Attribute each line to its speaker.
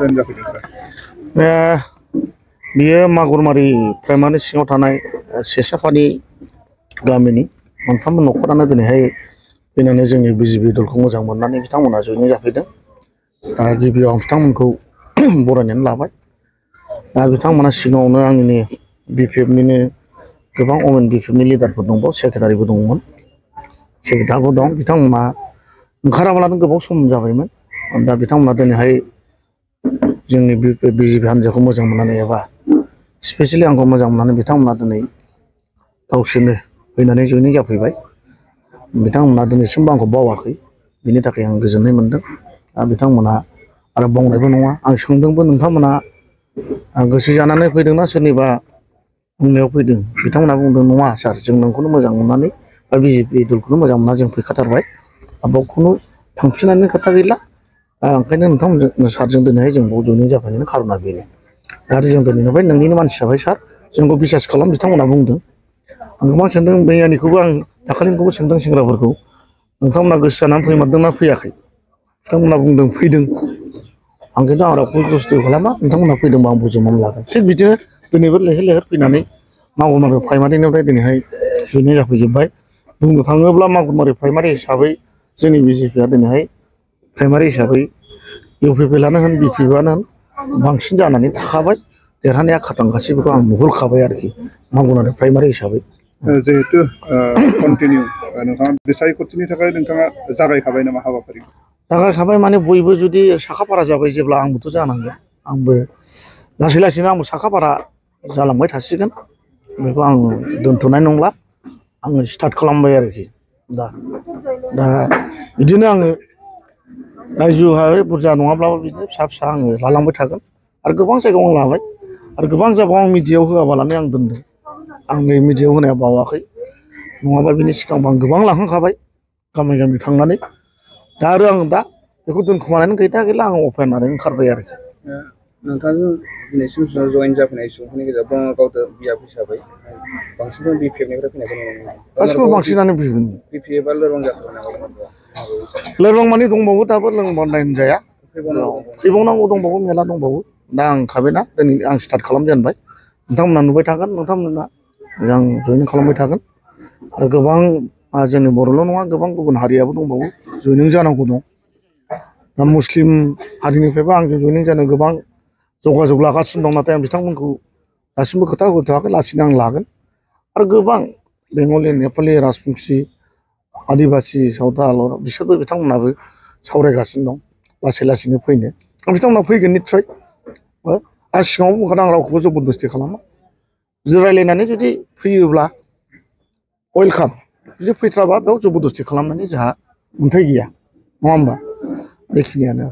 Speaker 1: जयन जाफैदों?
Speaker 2: बियो मागुरमारि प्राइमारि सिङाव थानाय सेसाफानि गामिनि मोनफ्रोमबो न'खरानो दिनैहाय फैनानै जोंनि बिजेपि दलखौ मोजां मोननानै बिथांमोना जयन जाफैदों। दा गिबियाव आं बिथांमोनखौ बरायनानै लाबाय। दा बिथांमोना सिगाङावनो आंनि बिपिएफनिनो गोबां अमेन बिपिएफनि लिडारफोर दंबावो, सेक्रेटारिबो दंमोन, सेक्रेटारिबो दं। बिथांमोना ओंखाराब्लानो गोबाव सम जाबायमोन। दा बिथांमोना दिनैहाय जोंनि बिजेपि हान्जाखौ मोजां मोननानै एबा स्पेसियेलि आंखौ मोजां मोननानै बिथांमोना दिनै गावसोरनो फैनानै जयनिं जाफैबाय। बिथांमोना दिनैसिमबो आंखौ बावाखै, बिनि थाखाय आं गोजोननाय मोनदों। दा बिथांमोना आरो बावनायबो नङा। आं सोंदोंबो नोंथांमोना गोसो जानानै फैदोंना सोरनिबा बुंनायाव फैदों? बिथांमोना बुंदों नङा सार, जों नोंखौनो मोजां मोननानै बा बिजेपि दलखौनो मोजां मोनना जों फैखाथारबाय। बाव खुनु थांफिननायनि खोथा गैला। ओंखायनो नोंथांमोन सारजों दिनैहाय जों बाव जयनिं जाफैनायनि खारना बेनो। आरो जों दिनै नुबाय नोंनिनो मानसि जाबाय सार, जोंखौ बिसास खालाम बिथांमोना बुंदों। आं गोबां सोंदों, मैयानिखौबो आं दाखालिनिखौबो सोंदों सेंग्राफोरखौ, नोंथांमोना गोसो जानानै फैमारदोंना फैयाखै? बिथांमोना बुंदों फैदों। आं खिन्थु आं रावखौबो जस्थ' खालामा, नोंथांमोना फैदोंबा आं बजबनानै लागोन। थिग बिदिनो दिनैबो लैहोर लैहोर फैनानै मागुरमारि प्राइमारिनिफ्राय दिनैहाय जयनिं जाफैजोब्बाय। बुंनो थाङोब्ला मागुरमारि प्राइमारि हिसाबै जोंनि बिजेपिया दिनैहाय प्राइमारि हिसाबै इउपिपिएलआनो होन बिपिएफआनो होन बांसिन जानानै थाखाबाय। देरहानाया खाथां गासैबोखौ आं नुहुरखाबाय आरोखि मागुरमारि प्राइमारि हिसाबै।
Speaker 1: जिहेतु कन्टिनिउ नोंथाङा बिसायख'थिनि थाखाय नोंथाङा जागायखाबाय नामा हाबाफारि?
Speaker 2: जागायखाबाय माने बयबो जुदि साखाफारा जाबाय जेब्ला आंबोथ' जानांगोन। आंबो लासै लासैनो आंबो साखाफारा जालांबाय थासिगोन। बेखौ आं दोनथ'नाय नंला, आङो स्टार्ट खालामबाय आरोखि। दा बिदिनो आङो रायजोआव बुरजा नङाब्लाबो बिदिनो फिसा फिसा आङो लालांबाय थागोन। आरो गोबां जायगायाव आं लाबाय, आरो गोबां जायगायाव आं मिडियायाव होआबालानो आं दोनदों। आं नै मिडियायाव होनाया बावाखै, नङाबा बिनि सिगांबो आं गोबां लाखांखाबाय गामि गामि थांनानै। दा आरो आं दा बेखौ दोनखुमानानै गैला आं अपेन होननानै ओंखारबाय आरोखि।
Speaker 3: नोंथांजों दिनैसिम जयेन जाफैनाय सुबुंफोरनि गेजेराव बङाइगाव बियाब हिसाबै बांसिन बिपिएफनिफ्राय फैनायखौ नुनो मोनो।
Speaker 2: गासिबो बांसिनानो
Speaker 3: बिपिएफआ लोरबां जाथारबाय नामा?
Speaker 2: लोरबां मानि दंबावो, दाबो लोंबांनाय जाया, फैबावनांगौ दंबावो, मेला दंबावो। दा आं ओंखारबायना दिनै आं स्टार्ट खालामजेनबाय। नोंथांमोना नुबाय थागोन, नोंथांमोना आं जयनिं खालामबाय थागोन। आरो गोबां जोंनि बर'ल' नङा, गोबां गुबुन हारियाबो दंबावो जयनिं जानांगौ दं। दा मुस्लिम हारिनिफ्रायबो आंजों जयनिं जानो गोबां जगाजग लागासिनो दं, नाथाय आं बिथांमोनखौ दासिमबो खोथा होथ'वाखै, लासैनो आं लागोन। आरो गोबां बेंगलि, नेपालि, राजबंसि, आदिबासि, सावथाल बिसोरबो बिथांमोनाबो सावरायगासिनो दं लासै लासैनो फैनो। बिथांमोना फैगोन निस्सय। आं सिगाङाव बुंखादों, आं रावखौबो जबरदस्ति खालामा। जुदि रायज्लायनानै जुदि फैयोब्ला वेलकाम, जुदि फैथ्राबा बेयाव जबरदस्ति खालामनानै जोंहा मोन्थाय गैया, नङा होमबा? बेखिनियानो।